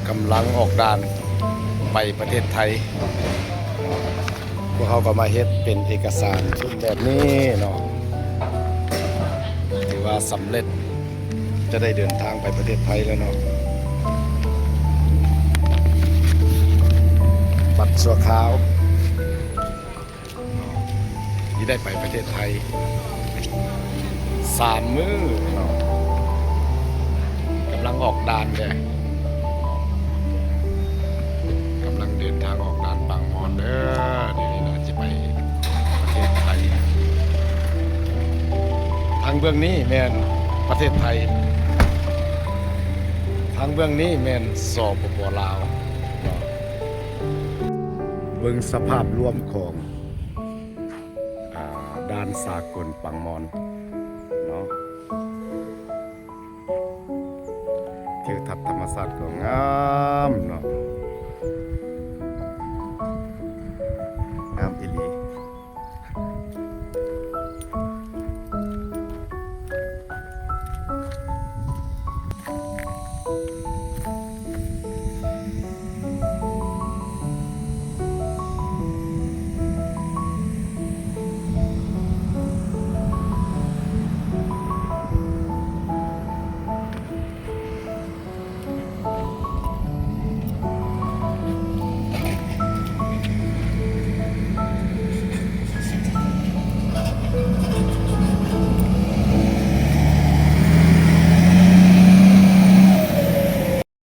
ກຳລັງອອກດ່ານໄປປະເທດໄທ. ພວກເຮົາກໍມາເຮັດເປັນເອກະສານຊຸມແບບນີ້ເນາະ, ຖືວ່າສຳເລັດ, ຈະໄດ້ເດີນທາງໄປປະເທດໄທແລ້ວເນາະ. ບັດຊົ່ວຄາວ ທີ່ໄດ້ໄປປະເທດໄທສາມມື້ເນາະ, ກຳລັງອອກດ່ານເດ້, ກຳລັງເດີນທາງອອກດ່ານປາງມອນເດີ. ດຽວນີ້ນະ ຈະໄປປະເທດໄທ. ທາງເບື້ອງນີ້ແມ່ນປະເທດໄທ, ທາງເບື້ອງນີ້ແມ່ນ ສປປ ລາວເນາະ. ເບິ່ງສະພາບລວມຂອງ ອ່າ ດ່ານສາກົນປາງມອນເນາະ. ທິວທັດທຳມະຊາດກໍງາມເນາະ,